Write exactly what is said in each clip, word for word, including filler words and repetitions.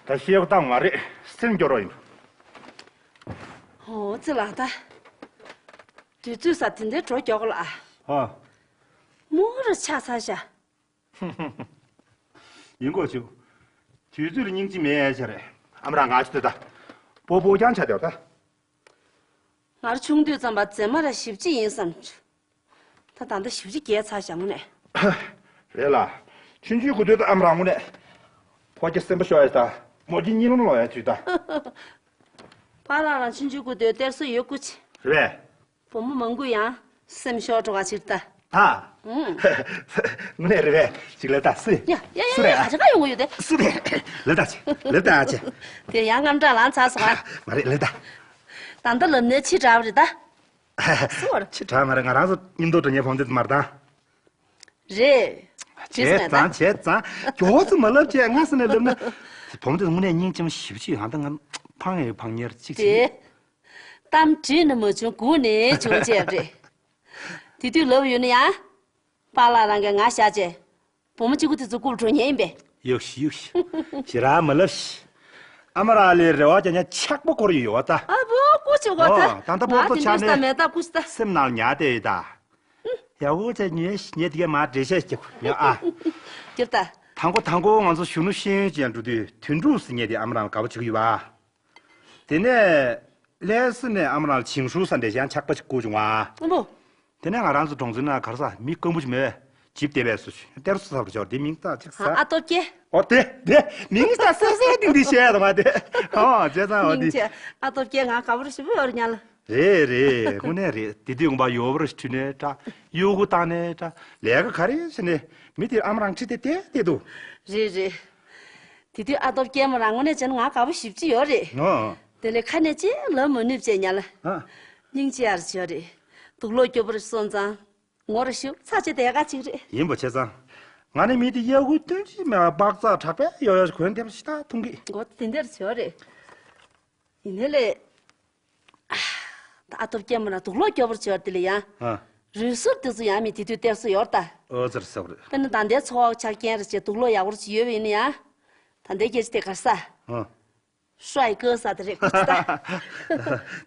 ད་ཤེས་ཡོན་བཏང་མ་རེད། སེམས་སྐྱོ་རོགས་ཡིན། ཨོ་ཙི་ལགས། ད་དུས་ཚོད་ས་དེ་འདྲའི་འགྲོ་མགྱོགས་ལ། ཨ། མོ་ར་ཆགས་ཚར་ཤག་ཡིན་གོ་ཆུ། དུས་ཚོད་ལ་སྙིང་རྗེ་མེད་ཡ་ཆ་རེད། ཨ་མ་རང་ང་ཆུ་དེ་ད། སྤོ་སྤོ་རྐྱང་ཆ་དེ་བ་ད། ང་རང་ཆུང་དུས་ཙམ་པ་མཛེས་མ་ར་ཞེ་པོ་ཅིག་ཡིན་བསམ། ད་ད་ལྟ་ཞེ་པོ་ཅིག་རྒས་ཚར་ཤག་དངོས་གནས། རེད་ལ། ཆུང་ཆུང་གི་དུས་ད་ཨ་མ་རང་དངོས་གནས། ཕོ་སྐྱེས་སེམས་པ་ཤོར་ཡ་ད། མོ་སྐྱེས་གཉིད་ལམ་ལོག་ཡ་དུས་ད། པཱ་ལགས་རང་ཆུང་ཆུང་གི་དུས་གཏེར་སྲོལ་ཡོད་དགུ་ཆེ། རེད། བུ་མོ་མང་པོ་ཡང་སེམས་ཤོར་འགྲོ་ག་ཕྱིར་ད། ད། ཨུང་། དངོས་གནས་རེད་པས། ཅིག་ལབ་ད་སུ། ཡ་ཡ་ཡ། སུ་རེད་ཡ། ཨ། ག་ཆ་ག་ཡོང་གི་ཡོད་དེ། སུ་རེད། ལབ་ད་ཅིག་ལབ་ད་ཨ་ཅེ། དེ་ཡང་རྔམ་སྐྲག་ལངས་ཚར་སོང་ཨ། མ་རེད། ལབ་ད། ད་ལྟ་ལབ་ནས་ཕྱི་དྲགས་པ་རེད་ད། སུ་བར། ཕྱི་དྲགས་མ་རེད། ང་རང་ཚོ་མཉམ་དུ་འགྲོ་མཁན་བུ་མོ་དེ་མ་རེད་ད། རེད། བྱས་ཙང་བྱས་ཙང་། མགྱོགས་ཙམ་མ་ལབ་བྱས། ང་ས་ནས་ལབ་ན། བུ་མོ་དེ་དངོས་གནས་སྙིང་རྗེ་མོ་ཞེ་པོ་ཅིག་ཡོད། ད་ང་ཕངས་ཡས་ཕངས་ཉེར་གཅིག་བྱས། དེ། གཏམ་དྲིས་ན་མ་བྱུང་སྒུག་ནས་བྱུང་བྱས་རེད། དེ་དུས་ལབ་ཡོད་ན་ཡང་། པཱ་ལགས་རང་གིས་ང་བཞག་བྱས། བུ་མོ་གཅིག་པུ་དེ་ཚོ་རྐུ་འགྲོ་མཁན་ཡིན་པས། གཡུག་ཤི་གཡུག་ཤི། ཞེ་དྲག་མ་ལབ་ཤི། ཨ་མ་རང་ལ་རེ་བ་རྒྱག་མཁན་ཆག་པོ་འཁོར་ཡོད་ད། ཨ་བོ་རྐུ་བཅུག་གོ་ད། ཨོ། ད་ལྟ་པོ་ཏོ་ཆགས་ནས། ང་དེ་འདྲ་ས་མེད་ད་རྐུ་ཤི་ད། སེམས་ནང་ཉར་བསྡད་ཡོད་ད། ཡ་འུ་ཚོ་ཉོས་ཤི། ཉེ་དེ་གས་མ་འགྲེལ་བཤད་ཀྱི་ཉོ་ཨ། ཁྱེར་ད། དང་པོ་དང་པོ་ང་ཚོ་གཞོན་ནུ་ཤེས་ཡོན་ཅན་འགྲོ་དུས་དོན་གྲུབ་ཟེར་མཁན་དེ་ཨ་མ་རང་ལ་དགའ་པོ་བྱེད་ཀྱི་ཡོད་པ། དེ་ནས་ལྷ་ས་ནས་ཨ་མ་རང་ལ་ཆིང་ཧྲུའུ་ཟེར་འདྲ་ཞིག་ཡང་ཆག་པ་ཞིག་རྐུ་བྱུང་བ། ཨ་བོ། དེ་ནས་ང་རང་ཚོ་གྲོང་ཚོའི་ནང་ག་རེ་ཟ། མི་རྐང་པ་ཅིག་མེད། ཇིབ་བསྡད་པས་སུ་གཏེར་སྲོལ་ཟེར་བ་ཅིག་ཡོད། དེ་མིང་ད་ཅིག་ཟ། ཨ། ཨ་སྟོབས་རྒྱལ། ཨོ་དེ་དེ་མིང་ད་སེ་སེ་ཏིང་ཏིང་བཤད་ཡ་དང་མ་དེ། ཨོ་བྱས་ཙང་ཨོ་དེ། སྙིང་རྗེ། ཨ་སྟོབས་རྒྱལ་ང་དགའ་པོ་ཞེ་པོ་ཡོད་རེད་ཉལ། རེད་རེད། དངོས་གནས་རེད། དེ་དུས་ངོ་མ་ཡོད་པར་ཁྲུས་ནས་འདྲ། གཡོ་སྒོ་བཏང་ནས་འདྲ། ལས་ཀ་ག་རེ་བྱས་ནས་མི་དེ་ཨ་མ་རང་ཁྲིད་དེ་བསྡད་བསྡད་འདུག་རེད་རེད། དེ་དུས་ཨ་སྟོབས་རྒྱལ་མོ་རང་དངོས་གནས་བྱས་ན་ང་དགའ་པོ་ཞེ་པོ་ཅིག་ཡོད་རེད། ཨོ། དེ་ལས་ཁ་ནས་ཅི་ལབ་མ་ནུས་བྱས་ཉལ། ཨ། སྙིང་རྗེ་ཡར་བྱོས་རེད། དུག་ལོག་སྐྱོ་པོར་སོང་ཙང་། ངོ་ར་ཤུགས་ཚ་ཆེ་དེ་ག་ཅིག་རེད། ཡིན་པ་བྱས་ཙང་། ང་ནི་མི་དེ་གཡོ་སྒོ་སྟོན་གྱི་མེད་པ་སྦག་ཙག་དྲག་པས་གཡོ་གཡོ་གོན་དེ་ཞིག་ད་འཐུང་གི། མགོ་དེ་འདྲར་བྱོས་རེད། ཡིན་ནའི་ལས། ད་ཨ་སྟོབས་རྒྱལ་མོ་ན་དུག་ལོག་སྐྱོ་པོར་བྱོས་དེ་ལ་ཡང་། ཨ། རུས་ཟུར་དེ་ཚོ་ཡང་མི་དེ་དུས་གཏེར་སྲོལ་ཡོད་ད། ཨོ་ཙི་རེད་ཟེར་བ་རེད། དཔེར་ན་ད་ལྟའི་འཚོ་བ་ཆ་རྐྱེན་རེ་བྱས་དུག་ལོག་ཡག་པོ་ཅིག་ཡོད་པ་ཡིན་ན་ཡང་། ད་ལྟའི་སྐད་ཆ་དེ་ག་རེ་ཟ། ཨ། ཧྲའི་ཀེ་ཟེར་དེ་རེད་ཁུ་ཆུ་ད།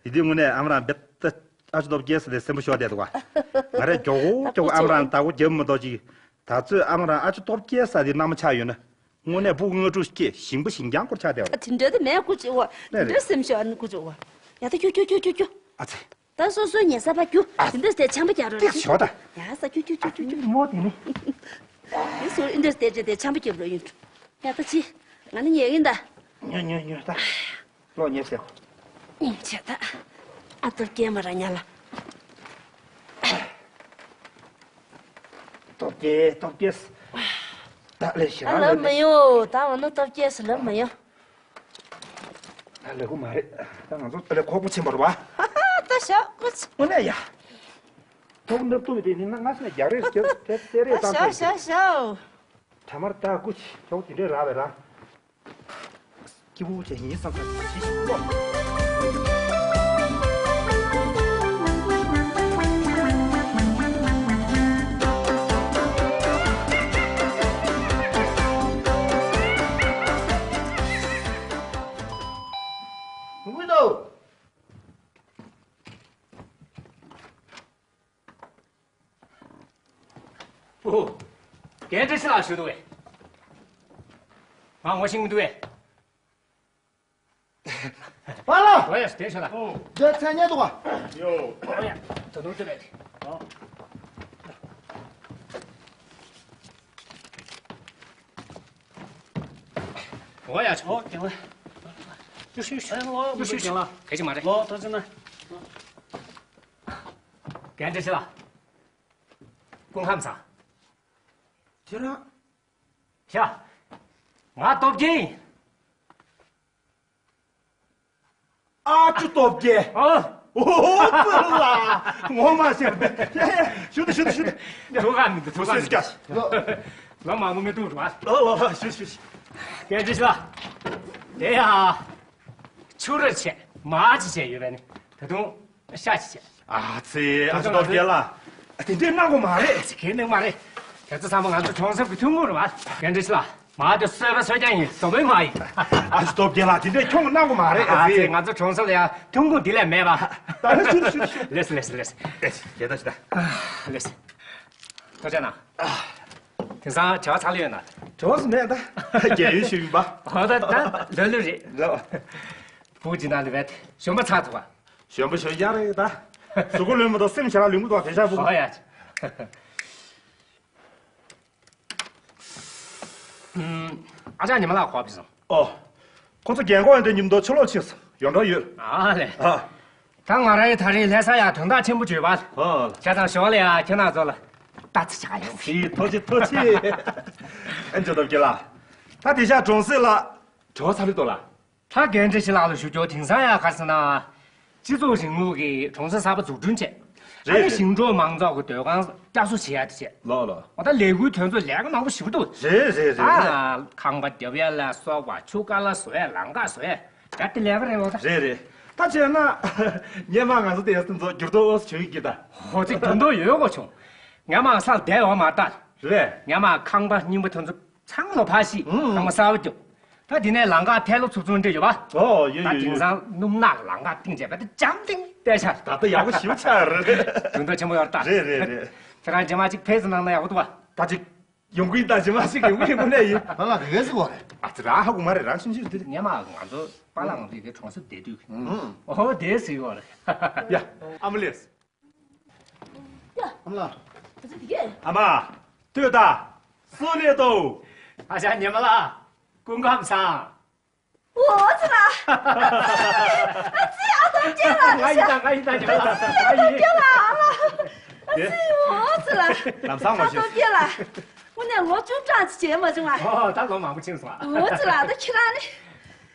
དེ་དུས་དངོས་གནས་ཨ་མ་རང་རྦད་དེ་ཨ་ཅོ་སྟོབས་རྒྱལ་ཟེར་ཏེ་སེམས་པ་ཤོར་བསྡད་འདུག་ག་ང་རས་མགྱོགས་པོ་མགྱོགས་པོ་ཨ་མ་རང་བདག་པོ་རྒྱབ་མི་འདུག་ཅིག་ད་ཚོད་ཨ་མ་རང་ཨ་ཅོ་སྟོབས་རྒྱལ་ཟེར་དེ་མནའ་མ་ཆགས་ཡོད་ན། དངོས་གནས་སྤུ་གུ་ལྔ་དྲུག་སྐྱེས་ཞིང་པ་ཞིང་རྐྱང་སྐོར་ཆགས་བསྡད་པ་རེད། དེ་འདྲ་དེ་མེད་ཁུ་ཆུ་བ། དེ་འདྲ་སེམས་ཤོར་ཨ་ནི་ཁུ་ཆུ་བ། ཡ་ད་ཁྱོ་ཁྱོ་ཁྱོ་ཁྱོ་ཁྱོ། ཨ་ཙི། ད་སོ་སོའི་ཉལ་ས་ཕར་རྒྱུག་ཨ། དེ་འདྲ་དེ་ཆམ་པ་རྒྱག་རོགས་ཏིག་རེད། ཞོག་ད། ཡ་ས་ཁྱོ་ཁྱོ་ཁྱོ་ཁྱོ་ཁྱོ། མོ་དེ་ནི། དེ་སོ་འདི་འདྲ་དེ་འདྲ་དེ་ཆམ་པ་རྒྱབ་རོགས་ཡིན། ཡ་ད་ཅི། ང་ནི་ཉལ་གིན་ད། ཉོ་ཉོ་ཉོ་ད། ལོག་ཉལ་ཟེར། ཉིན་བྱེད་ད། ཨ་སྟོབས་རྒྱལ་མ་ར་ཉལ་ལ། སྟོབས་རྒྱལ་སྟོབས་རྒྱལ། ད་ལས་ཞེ་ད་དྲག་ལབ་ལབ་མི་ཡོང་། ད་འོ་ན་སྟོབས་རྒྱལ་ཟེར་ལབ་མི་ཡོང་། ད་ལས་ཁུ་མ་རེད། ད་ང་ཚོ་ད་ལས་ཁོག་པོ་ཆེན་པོ་རེད་བ། ཧ་ཧ་ད་ཞོག་ཀུ་ཆུ། དངོས་གནས་ཡ། ཐོག་ནུབ་ཏུ་དེ་ནི་ང་སེ་རྒྱག་རེས་རྒྱག་རེས་ད་ད་ཞོག་ཞོག་ཞོག་ཞོག་དྲ་མར་ད་ཀུ་ཆུ་ཞོག་དེ་འདྲས་རག་བས་ར། སྐྱིད་པོ་བྱས་ཡིན་བསམ་ས་ཞི་ཞི་ལོ། དགོས་འདུག་ཨོ། རྒན་བཀྲ་ཤིས་ལགས་ཞུ་འདུག་གས། ང་ངོ་ཤེས་མི་འདུག་གས། པཱ་ལགས། ཨོ་ཡ། བདེ་ཤོག་ལགས། ཨོ། འདི་མཚན་སྙན་འདུག་ག་ཡོ། ཨོ་ཡ། ད་དུང་ཅི་རེད། ཨོ། ཨོ་ཡ། ཨོ་རྒན་ལགས། ཡོ་ཤུ་ཤུ། ཨོ་ཡོ་ཤུ་ཤུ། རྒན་ལགས། ག་ཅི་མ་རེད། ཨོ་ད་ཅི་ན། རྒན་བཀྲ་ཤིས་ལགས། སྐུ་ཁམས་བཟང་། ཁྱེད་རང་། ཡ། ང་སྟོབས་རྒྱལ་ཡིན། ཨ་ཅོ་སྟོབས་རྒྱལ། ཨ། ཨོ་ཙི་ལ། ངོ་མ་ཤེས་པ། ཡ་ཡ། ཞུ་དུ་ཞུ་དུ་ཞུ་དུ། ཐུགས་ཁ་མི་འདུག་ཐུགས་ཁ་མི་འདུག་ལོ་མང་པོ་མི་འདུག་ར། ལོ་ལོ་ལོ། ཞུ་ཞུ་ཞུ། རྒན་བཀྲ་ཤིས་ལགས། དེ་ཡ། ཆུ་ར་ཆེ་མ་ཅི་བྱས་ཡོད་པས་ནི་ད་དུང་ཤ་ཅི་བྱས། ཨ་ཙི། ཨ་ཅོ་སྟོབས་རྒྱལ་ལགས། དེ་འདྲས་གནང་དགོས་མ་རེད། ཨ་ཙི། གལ་གནང་མ་རེད། དེ་ཚོ་ཚང་མ་ང་ཚོ་གྲོང་གསེབ་ཀྱི་ཐུན་མོང་རེད་བ། རྒན་བཀྲ་ཤིས་ལགས། ཨ་དེ་གསོལ་བ་གསོལ་རྐྱང་ཡིན། བཟོ་མོའི་མ་ཡིན། ཨ་ཅེ་སྟོབས་རྒྱལ་ལགས། དེ་འདྲས་ཁྱོད་གནང་དགོས་མ་རེད། ཨ་ཙི། ང་ཚོ་གྲོང་གསེབ་ལ་ཡང་ཐོན་ཁུངས་དེ་ལས་མེད་པ། ད་ནི་ཤུ་ཤུ་ཤུ། ལེས་ལེས་ལེས། ཨེ་ཤེ་ད་ཤེ་ད། ལེས། ཐུགས་རྗེ་གནང་། དེང་སང་བྲེལ་བ་ཚ་ལོས་ཡོད་ན། བྲེལ་བ་སུ་མེད་ད། རྒས་ཡོལ་ཞུ་ཡིན་པ། ཨོ་ད་ད་ལོས་ལོས་རེད། ལོ། བུ་ཇི་ན་ལི་བེད་གཞོན་པ་ཚ་ཐུབ་པ། གཞོན་པ་གཞོན་ཡག་རེད་ད། གཟུགས་པོ་ལོན་མ་གཏོགས་སེམས་ཞེ་དྲག་ལོན་གི་འདུག་དེང་སང་བུ། ཨོ་ཡ། ཨ་ཅག་ཉི་མ་ལགས་ག་པར་ཕྱིན་སོང་། ཨོ། ཁོ་ཚོ་རྒན་གོག་ཡང་དེ་ཉིན་མོ་ཕྱི་ལོགས་ཕྱིན་སོང་། ཡོང་འགྲོ་ཡོད། ཨ་ལས། ཨ། ད་ང་རང་ཡི་ད་རིང་ལྷ་ས་ཡ་དོན་དག་ཆེན་པོ་བྱོས་པ། ཨོ། བྱས་ཙང་ཞོར་ལ་ཡ་ཁྱེད་རང་ཚོ་ལ་ལྟ་ཚུལ་ཆ་ག་ཡོང་གི། ཐུགས་རྗེ་ཐུགས་རྗེ། ཨ་ཅེ་སྟོབས་རྒྱལ་ལགས། ད་དེང་སང་གྲོང་གསེབ་ལ་བྲེལ་བ་ཚ་ལོས་འདུག་ལ། ད་རྒན་བཀྲ་ཤིས་ལགས་ལ་ཞུ་རྒྱུ། དེང་སང་ཡ་ག་རེ་ཟེར་ན། སྤྱི་ཚོགས་རིང་ལུགས་ཀྱི་གྲོང་གསེབ་གསར་པ་འཛུགས་སྐྲུན་བྱས། རེད་ཨ་ནི་རེད། ཞིང་འབྲོག་མང་ཚོགས་ཀྱི་སྡོད་ཁང་བསྐྱར་གསོ་བྱེད་ཡ་དེ་བྱས། ལོ་ལོ། འོ་ད་ལས་འགུལ་དོན་ཚོ་ལས་ཀ་མང་པོ་ཞེ་པོ་འདུག་རེད་རེད་རེད། ཨ། ཁང་པ་རྒྱབ་ཡ་ལ་སོགས་པ། ཆུ་ཀ་ལ་བཟོ་ཡ། ལམ་ཀ་བཟོ་ཡ། ད་དེ་ལས་ཀ་རེད་འོ་ད། རེད་རེད། ད་བྱས་ན་སྔོན་མ་ང་ཚོ་དེ་ཚོ་འགྱུར་ལྡོག་འོ་ཙམ་བྱུང་ཡོད་ཀྱི་ད། འོ་ཙི་འགྱུར་ལྡོག་ཡོད་དགོས་བྱུང་། སྔོན་མ་ས་བསྡད་ཡོད་མ་རེད་ད། རེད། སྔོན་མ་ཁང་པ་རྙིང་པ་དེ་ཚོ་ཚང་མ་ཕར་བཤིག་ཨང་། ཁང་པ་གསར་པ་རྒྱབ། ད་དེ་ནས་ལམ་ཁ་ཐལ་ལོ་ཚུབ་ཚུབ་འདྲ་ཡོད་པ། ཨོ་ཡོད་ད། ཡོད་དེང་ཡོད། སང་སྣུམ་ནག་ལམ་ཁ་བཏིང་བྱས་པ་ད་འཇམ་ཐིང་བལྟས་ཤག་ད་ལྟ་ཡག་པོ་ཞེ་པོ་ཆགས་རེད། འགྱུར་ལྡོག་ཆེན་པོ་ཡོད་རེད་ད། རེད་རེད་རེད། ཁྱེད་རང་རྗེས་མ་གཅིག་ཕེབས་གནང་ན་ཡག་པོ་འདུག་པ། ད་ཅིག་ཡོང་གི་ཡིན་ད། རྗེས་མ་ཞིག་ཡོང་གི་ཡིན། དངོས་གནས་ཡིན། ང་ལ་དེ་གས་ཟེར་བ་རེད། ཨ་ཙི་རང་ཧ་གོ་མ་རེད། རང་ཤིན་ཅིར་དེ་རེད། སྔོན་མ་ང་ཚོ་པཱ་ལགས་ང་ཚོ་ཡི་གེ་གྲོང་གསེབ་བསྡད་དུས། ཨོ་དེ་ཟེར་བ་རེད། ཡ་ཨ་མ་ལེས། ཡ། ཨ་མ་ལགས། ཨ་ཙི་དེ་གས། ཨ་མ། ལྟོས་དང་། སོ་ལེ་ཏོ། ཨ་ཅག་ཉི་མ་ལགས། སྐུ་ཁམས་བཟང་། འོ་ཙི་ལ། ཨ་ཙི་ཨ་སྟོབས་རྒྱལ་ལགས། ང་ཡིན་ད། ང་ཡིན་ད་ཉི་མ་ལགས། ཨ་ཙི་ཨ་སྟོབས་རྒྱལ་ལགས། ཨ་ལ། ཨ་ཙི་འོ་ཙི་ལ། ལམ་སང་མ་ཨ་ཤོད། སྟོབས་རྒྱལ་ལགས། དངོས་གནས་ལོ་བཅུ་གྲངས་ཅིག་བྱས་མ་བྱུང་ང་། ཨོ་ད་ལོ་མང་པོ་ཕྱིན་སོང་ཨ། འོ་ཙི་ལ། ད་ཁྱེད་རང་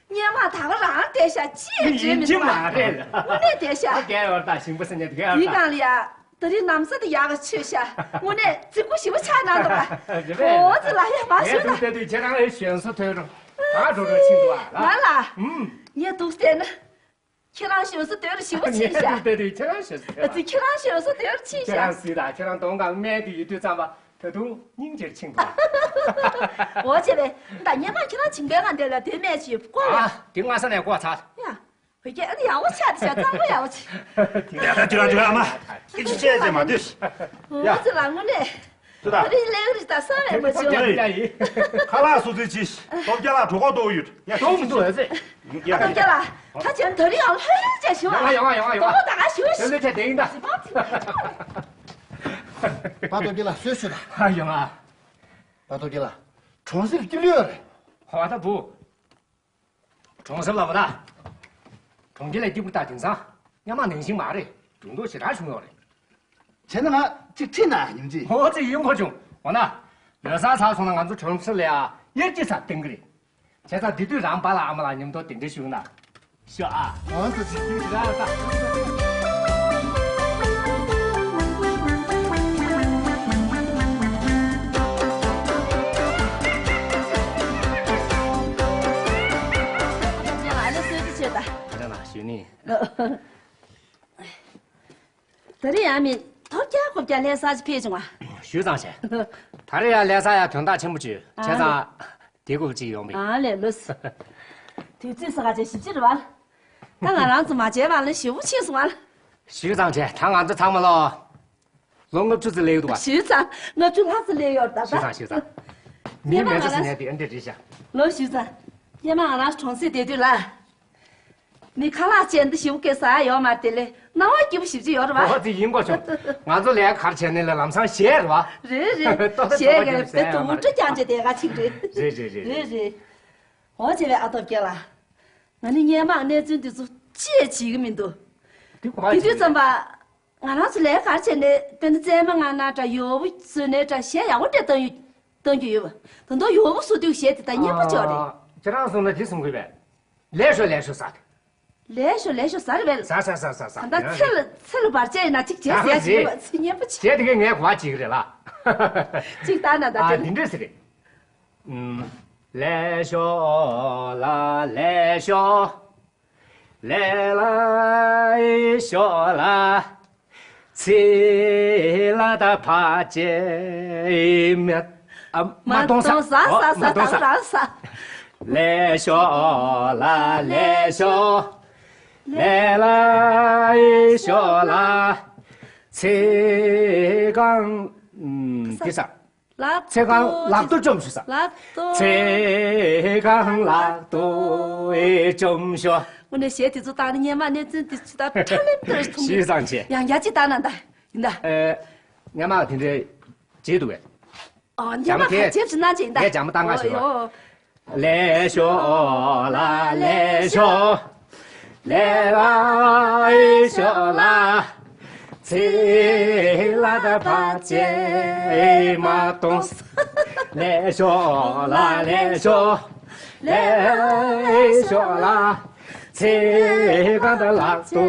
ནི། སྔོན་མ་ད་ག་རང་བསྡད་ཤག་ཅི་ཡིན་གཅིག་མ་རེད། དངོས་གནས་བསྡད་ཤག་ཨ་རྒས་ཡོད་ད། ཞིང་པ་ཟེར་ནས་དེ་ག་ཡོད་ད། དེའི་སྒང་ལ་ཡ། ད་རེས་ན་བཟའ་དེ་ཡག་ག་ཆོད་ཤག་དངོས་གནས་རྫིག་པོ་ཞེ་པོ་ཆགས་གནང་འདུག་ག་རེད་པས། འོ་ཙི་ལ་ཡ་མ་ངས་ཞུ་ན། འདུག་བལྟས་དུས་ཁྱེད་རང་ཨེ་གཞོན་བཟོ་ཐོན་རུང་ད་འགྲོ་འགྲོ་ཕྱིན་འདུག་ཨ། ང་ལ། ཨུམ། ངས་འདུག་བལྟས་ན། ཁྱེད་རང་གཞོན་བཟོ་དོན་རུ་ཞེ་པོ་ཕྱིན་ཤག་ངས་འདུག་བལྟས་དུས་ཁྱེད་རང་གཞོན་བཟོ་ཨ་ཐོན། ཙི་ཁྱེད་རང་གཞོན་བཟོ་དོན་རུ་ཕྱིན་ཤག་ཁྱེད་རང་སྲིད་ད། ཁྱེད་རང་གདོང་ཁ་དམན་དུ་ཡོད་དུས་ཙམ་པ་ད་དུང་སྙིང་རྗེར་ཕྱིན་འདུག་ཨ། འོ་བྱས་པས་ད་སྔོན་མ་ཁྱེད་རང་བྱིས་པའི་སྒང་དེ་ལ་དེ་སྨད་ཅིག་ཡོད་ཀོ་ཡ། ཨ་དེ་སྔ་ས་ནས་གོ་ཚར། ཡ། བོད་སྐད་ཨ་ནི་ཡག་པོ་ཆགས་འདུག་ཤག་གཙང་པོ་ཡག་པོ་ཆགས། ཡ་ད་ཁྱེད་རང་ཁྱེད་རང་ཨ་མ། ཨི་ཅི་བྱས་བྱས་མ་སྡོད། ཡ། འོ་ཙི་ལ་དངོས་གནས། ཙི་ད། ད་རིང་ལས་རིགས་དང་བསམ་ཡས་མ་བྱུང་། ཡ་ཡིན། ཁ་ལག་སོ་སོའི་ཅི། སྟོབས་རྒྱལ་ལགས་གྲོད་ཁོག་ལྟོགས་ཡོད། ཡ་ལྟོགས་མི་འདུག་ཨ་ཙི། ཡ་སྟོབས་རྒྱལ་ལགས་ད་བྱས་ད་རིང་ཡང་ལྷོད་ལྷོད་བྱས་བྱུང་། ཡོང་ང་ཡོང་ང་ཡོང་ང་ཡོང་ང་། ལྟོགས་ད་ག་ཞུ་ཞུ། ལྷོད་ལྷོད་བྱས་བསྡད་ཡིན་ད། པ་སྟོབས་རྒྱལ་ལགས་གསོལ་ཞུ་ད། ཨ་ཡོང་ང་། པ་སྟོབས་རྒྱལ་ལགས། གྲོང་གསེབ་སྐྱིད་ལོས་ཡོད་རེད། ཧོ་ད་བུ། གྲོང་གསེབ་ལ་བ་ད། གྲོང་ཁྱེར་ལས་སྐྱིད་པོ་ད་དེང་སང་སྔོན་མ་ནང་བཞིན་མ་རེད། འགྱུར་ལྡོག་ཞེ་དྲག་བྱུང་ཡོད་རེད། བྱས་ན་ང་གཅིག་ཁྲིད་ན་ཉིན་གཅིག་ཨོ་ཙི་ཡིན་གོ་བྱུང་། འོ་ན། ལོ་གསར་ཚར་སོང་ན་ང་ཚོ་གྲོང་གསེབ་ལ་ཡ་དབྱར་སྐྱིད་ཟེར་བཏང་གི་རེད། བྱས་ཙང་དེ་དུས་རང་པཱ་ལགས་ཨ་མ་ལགས་མཉམ་དུ་གདན་འདྲེན་ཞུ་ན། ཤོག་ཨ། འོ་ཙི་ཅི་ར་ད། ཨ་ལ་སོ་ཅི་བྱེད་ད། ད་ན་ཞུ་ནི། ད་རེས་ཡང་མི་ཐོབ་རྒྱག་ཁོབ་རྒྱག་ལྷ་ས་ཅིག་ཕེབས་བྱུང་བ། ཞུས་ཙང་བྱས། ད་རེས་ཡང་ལྷ་ས་ཡ་དོན་དག་ཆེན་པོ་བྱོས། བྱས་ཙང་། དེ་དགོས་ཅིག་ཡོང་བས། ཨ་ལས་ལོས། དུས་ཚོད་ས་ག་ཅན་ཞིབ་ཕྱིར་བ། ད་ང་རང་ཚོ་མ་བྱས་པ་ལ་ཞེ་པོ་ཕྱིན་སོང་བ། ཞུས་ཙང་བྱས། ད་ང་ཚོ་ཚང་མ་ལོ། ལོ་ལྔ་བཅུ་ཙམ་སླེབས་འདུག་བ། ཞུས་ཙང་ལྔ་བཅུ་ལྷག་ཙམ་སླེབས་ཡོད་ད་ད། ཞུས་ཙང་ཞུས་ཙང་། མི་མེད་ཚོ་ཟིན་ནས་དེ་འདྲ་རེད་ཤག་ལོ་ཞུས་ཙང་། སྔོན་མ་ང་རང་གྲོང་གསེབ་བསྡད་དུས་ལ། མི་ཁ་ལག་ཅན་འདི་ཞིབ་གེ་ཟ་ཡོད་མ་རེད་དེ་ལས་སྣང་བ་སྐྱིད་པོ་ཞིབ་ཅིག་ཡོད་རེད་བ། ཨོ་དེ་ཡིན་གོ་བྱུང་། ང་ཚོ་ལས་ཀ་ག་རེ་བྱས་ནས་ལས་ལམ་སང་གཞས་རེད་བ། རེད་རེད། ལྟོ་གཞས་ག་བེ་ཏུ་འུ་ཏྲ་རྐྱང་བྱས་དེ་ག་ཅིག་རེད། རེད་རེད་རེད་རེད། རེད་རེད། འོ་བྱས་པའི་ཨ་སྟོབས་རྒྱལ་ལགས། ང་ནི་སྔོན་མ་གནས་ཚུལ་འདི་ཚོ་ཅི་ཡང་བྱེད་ཀྱི་མི་འདུག་དེ་གོ་བ་དེ་དུས་ཙམ་པ། ང་རང་ཚོ་ལས་ཀ་ག་རེ་བྱས་ནས་དཔེར་ན་རྩེད་མོ་ང་ན་འདྲ་ཡོ་བོ་བཟོས་ནས་འདྲ་གཞས་ཡག་པོ་འདྲ་བཏང་ཡོད་བཏང་རྒྱུ་ཡོད་པ། ད་དུང་ཡོ་བོ་བཟོ་དུས་གཞས་དེ་ད་སྙན་པོ་ཅིག་རེད། ཁྱེད་རང་གསུངས་ན་དེ་གསུང་དགོས་པས། ལེགས་ཤོག་ལེགས་ཤོག་ཟེར། ལེགས་ཤོག་ལེགས་ཤོག་ཟེར་བས། ཟ་ཟ་ཟ་ཟ་ཟ། ད་ལྟ་ཚེ་ལ་ཚེ་ལ་བར་ཆད་ཡིན་ན་གཅིག་བྱས་ཟེར་ཡ་ཅིག་ཡོད་པ་ཚེ་སྙན་པོ་ཆེ། བྱས་དེ་གས་ངས་གོ་བ་གཅིག་རེད་ལ། གཅིག་ལྟ་ན་ད་ཨ་དེ་འདྲས་ཟེར་རེད། ལེགས་ཤོག་ལ་ལེགས་ཤོག་ལེ་ལ་ཤོ་ལ། ཚེ་ལ་ད་བར་ཆད་མེད། ཨ། མ་གཏོང་ས། མ་གཏོང་ས། ཨོ། ས་ས། མ་གཏོང་ས། ད་རང་ས། ལེ་ཤོ་ལ་ལེ་ཤོ། ལེ་ལ་ཨེ་ཤོ་ལ། ཚེ་གང་། ཨུམ། འདི་ས། ལག་ཚེ་གང་ལག་ཏུ་བཅོམ་ཞུ་ས། ལག་ཏུ། ཚེ་གང་ལག་ཏུ་ཨེ་བཅོམ་ཞུ། དངོས་གནས་གཞས་དེ་ཚོ་བཏང་ན་སྔོན་མ་གནས་ཚུལ་དེ་ཚོ་ད་ཁྲ་ལེམ་ཏོ་རེ་མཐོང་གི། ཞེས་བཟང་ཆེ། ཡང་ཡ་ཅི་བཏང་ན་ད་ཡིན་ད། ཨེ། སྔོན་མ་དེ་འདྲའི་བྱེད་འདུག་གས། ཨོ། སྙན་མ་ག་ཁྱེད་ཅིག་གནང་བྱེད་ད། ངས་སྦྱང་མ་བཏང་ག་ཞུ་རོགས། ལེ་ཤོ་ལ་ལེ་ཤོ། ལེ་ལ་ཨེ་ཤོ་ལ། ཚེ་ལ་ད་བ་ཅེ་མ་གཏོང་ས། ལེ་ཤོ་ལ་ལེ་ཤོ། ལེ་ལ་ཨེ་ཤོ་ལ། ཚེ་གང་ད་ལག་ཏུ་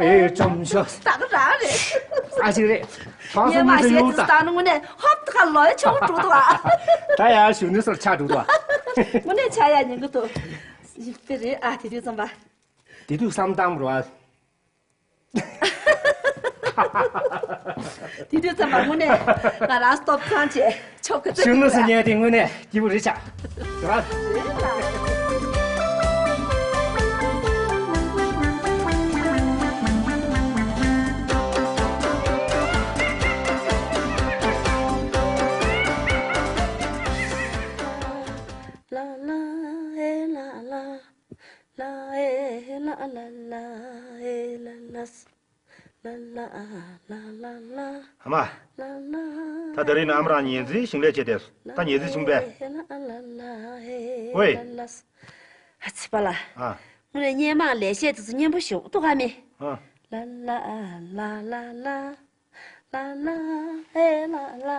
ཨེ་བཅོམ་ཤོ། ད་ག་རང་རེད། ཨ་ཞིག་རེད། ཕང་སོ་སྙན་མ་མི་ཤེས་གཞས་ཡོང་ད། ད་ནི་དངོས་གནས་ཧོབ་ཏེ་ཁ་ལོ་ཡ་ཆོག་འགྲོ་འདུག་ཨ། ད་ཡ་གཞོན་ནུ་སོར་ཆགས་འགྲོ་འདུག་ཨ། དངོས་གནས་ཆགས་ཡ་ཉན་གི་འདུག་དཔེ་རེད་ཨ། དེ་དུས་ཙམ་པ། དེ་དུས་བསམ་བཏང་རོགས་ཨ། དེ་དུས་ཙམ་པ་དངོས་གནས་ང་རང་སྟོབས་ཚང་བྱས་ཆོག་གི་རེད། གཞོན་ནུ་སུ་ཉལ་དེ་དངོས་གནས་སྐྱིད་པོ་རེད་ཤག་རེད་ལ། ལ་ལ་ཨེ་ལ་ལ། ལ་ཨེ་ལ་ལ་ལ་ཨེ་ལ་ལ་ས། ལ་ལ་ཨ་ལ་ལ་ལ། ཨ་མ། ལ་ལ། ད་དེ་རིང་ནི་ཨ་མ་རང་ཉལ་ཟིན་ཞིང་ལས་བྱེད་དེ། ད་ཉལ་ཟིན་བྱུང་པས། ལ་ཨེ་ལ་ལ་ཨེ་ཝེ། ལ་ལ་ས། ཨ་ཙི་པ་ལགས། ཨ། དངོས་གནས་སྔོན་མ་ལས་བཤད་དེ་ཚོ་སྙན་པོ་ཞིག་འདུག་ག་མི། ཨ། ལ་ལ་ཨ་ལ་ལ་ལ། ལ་ལ་ཨེ་ལ་ལ།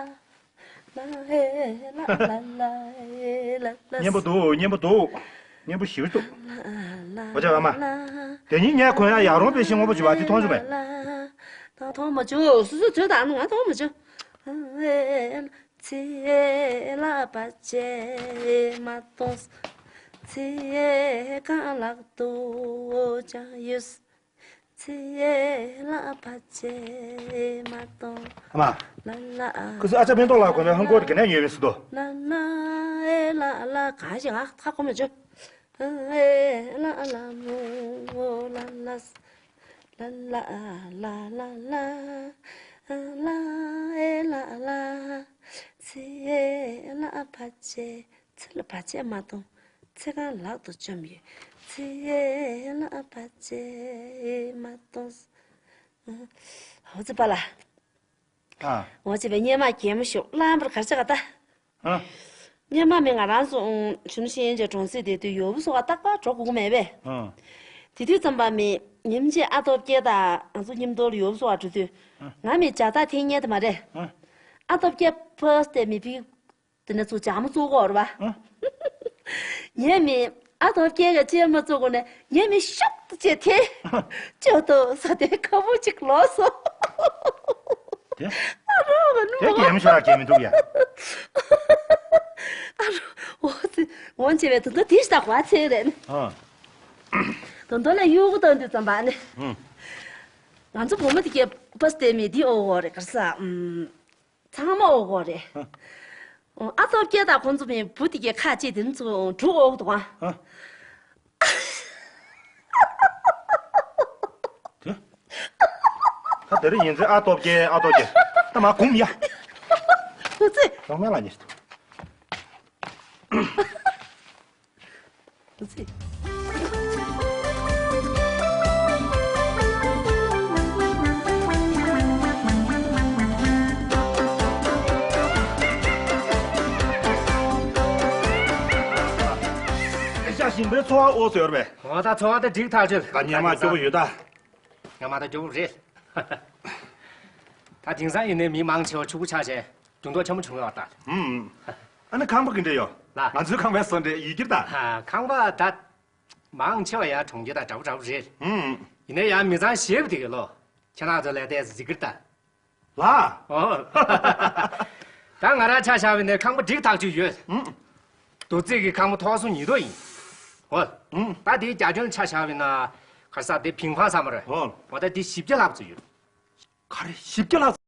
ལ་ཨེ་ལ་ལ་ལ་ཨེ་ལ་ལ། སྙན་པོ་འདུག་སྙན་པོ་འདུག་སྙན་པོ་ཞེ་པོ་འདུག་ལ་ལ། འོ་ཅག་ཨ་མ། ལ། དེ་ཉིན་ངས་གོན་ཡག་ཡག་རོང་དཔེ་ཞིག་སྔོན་པོ་བྱུང་བ་དེ་མཐོང་བྱུང་བས། ད་མཐོང་མ་བྱུང་། སོ་སོ་ཚོད་དང་ང་མཐོང་མ་བྱུང་། ཨེ་ལ། ཚེ་ལ་བར་ཆད་མ་གཏོང་། ཚེ་གང་ལག་ཏུ་ཅང་ཡོད། ཚེ་ལ་བར་ཆད་མ་གཏོང་། ཨ་མ། ལ་ལ་ཨ། ཁུ་སུ་ཨ་ཅག་མེ་ཏོག་ལ་གོ་ནས་ཧང་གོ་གི་ནས་ཉོས་མི་སྲིད་དོ། ལ་ལ་ཨེ་ལ་ལ་ག་ཞིག་ང་ཁ་གོ་མ་བྱུང་། ཨེ་ལ་ལ་མོ་ལ་ལ། ལ་ལ་ཨ་ལ་ལ་ལ། ལ་ཨེ་ལ་ལ། ཚེ་ལ་བར་ཆད། ཚེ་ལ་བར་ཆད་མ་གཏོང་། ཚེ་གང་ལག་ཏུ་བཅོམ་ཡོད། ཚེ་ལ་བར་ཆད་མ་གཏོང་། ཨ། འོ་ཙི་པ་ལགས། ཨ། འོ་ཙི་པའི་སྔོན་མ་གད་མོ་ཤོར་ལམ་བར་གར་ཆག་ད། ཨ། སྔོན་མ་མི་ང་རང་ཚོ་གཞོན་ནུ་ཤེས་ཡོན་ཅན་གྲོང་གསེབ་དེ་དུས་ཡོལ་བ་སོགས་རྟག་པར་འགྲོ་དགོས་ཀྱི་མེད་པས། ཨ། དེ་དུས་ཙམ་པ་མི་ཉིན་གཅིག་ཨ་སྟོབས་རྒྱལ་དང་ང་ཚོ་མཉམ་དུ་ཡོལ་བ་སོགས་འགྲོ་དུས། ཨ། ང་མི་ཇ་རྟགས་འཐེན་མཁན་དེ་མ་རེད། ཨ། ཨ་སྟོབས་རྒྱལ་ཕར་སྟེ་མི་ཕིག་དེ་ནས་ཚུར་ཇག་མ་བཙུགས་གོ་རེད་པ། ཨ། ངས་མི་ཨ་སྟོབས་རྒྱལ་གྱི་ཅེས་མ་བཙུགས་གོ་ནས་ངས་མི་ཤུགས་ཏུ་བྱས་ཏེ། ཨ། ཅོ་ཏོ་ས་དེ་ཁ་བུ་གཅིག་ལོག་སོང་། དེ། ཨ་རོ་ག་ནུ་དེ་མོ། གད་མོ་ཤོར་གད་མི་འདུག་ཡ། ཨ་རོ། འོ་ཙི། འོ་ཅེ་བས་དོན་དུ་དེ་ཞིག་ད་གོ་ཚེ་རེད། ཨ། དོན་དུ་ལ་གཡུག་གུ་བཏང་དུས་ཙམ་པ་ནི། ཨ། ང་ཚོ་བུ་མོ་དེ་གའི་པ་སྟེ་མི་དེ་ཨོ་ཨོ་རེད་གར་ས། ཨམ། ཚང་མ་ཨོ་ཨོ་རེད། ཨ། ཨ་སྟོབས་རྒྱལ་དང་ཁོང་ཚོ་མི་བུ་དེ་གའི་ཁ་ཅིག་དེ་ཚོ་འབྲུག་ཨོ་འདུག་ཨ། ཨ། དེ། ད་དེ་རིང་ཡིན་ཚེ་ཨ་སྟོབས་རྒྱལ་ཨ་སྟོབས་རྒྱལ། ད་མ་གུམ་ཡ། ཨོ་ཙི། རང་མེད་ལ་ཉེ་ཞིག་ཏུ། ཨོ་ཙི། ཤ་ཞིམ་པའི་འཚོ་བ་ཨོ་ཟེར་བས། ང་ད་འཚོ་བ་ད་འགྲིག་ཐག་ཆོད། ད་ཉི་མ་སྐྱོ་པོ་ཡོད་ད། ང་མ་ད་སྐྱོ་པོ་རེད། ད་དེང་སང་ཡིན་ནའི་མི་མང་ཆེ་བ་ཕྱུག་པོ་ཆགས་བྱས་འགྱུར་ལྡོག་ཆེན་པོ་བྱུང་ཡོད་ད། ཧུམ། ཨ་ནི་ཁང་པ་གི་འདྲ་ཡོད། ལ། ང་ཚོའི་ཁང་པའི་སོ་འདྲ་ཡི་གིར་ད། ཧ། ཁང་པ་ད། མང་ཆེ་བ་ཡང་གྲོང་ཁྱེར་དང་འདྲ་པོ་འདྲ་པོ་རེད། ཧུམ། ཡིན་ནའི་ཡང་མི་ཚང་ཞེ་པོ་དེ་གི་ལོ། ཁྱེད་རང་ཚོ་ལས་དེ་ཟི་གིར་ད། ལ། ཨོ། ད་ང་རང་ཆ་བཞག་པ་ཡིན་ན་ཁང་པ་འགྲིག་ཐག་ཆོད་ཡོད། ཨང་། རྡོ་རྩིག་གི་ཁང་པ་ཐོག་གསུམ་ཉིས་ཐོག་ཡིན། ཨོ། ཨང་། ད་དེའི་རྒྱ་ཁྱོན་ཆ་བཞག་པ་ཡིན་ན་ག་རེ་ཟ། དེ་ཕིང་ཕང་ཟ་མ་རེད། ཨོ། འོ་ད་དེ་བཞི་བརྒྱ་ལྷག་ཙམ་ཡོད། ག་རེ་བཞི་བརྒྱ་ལྷག་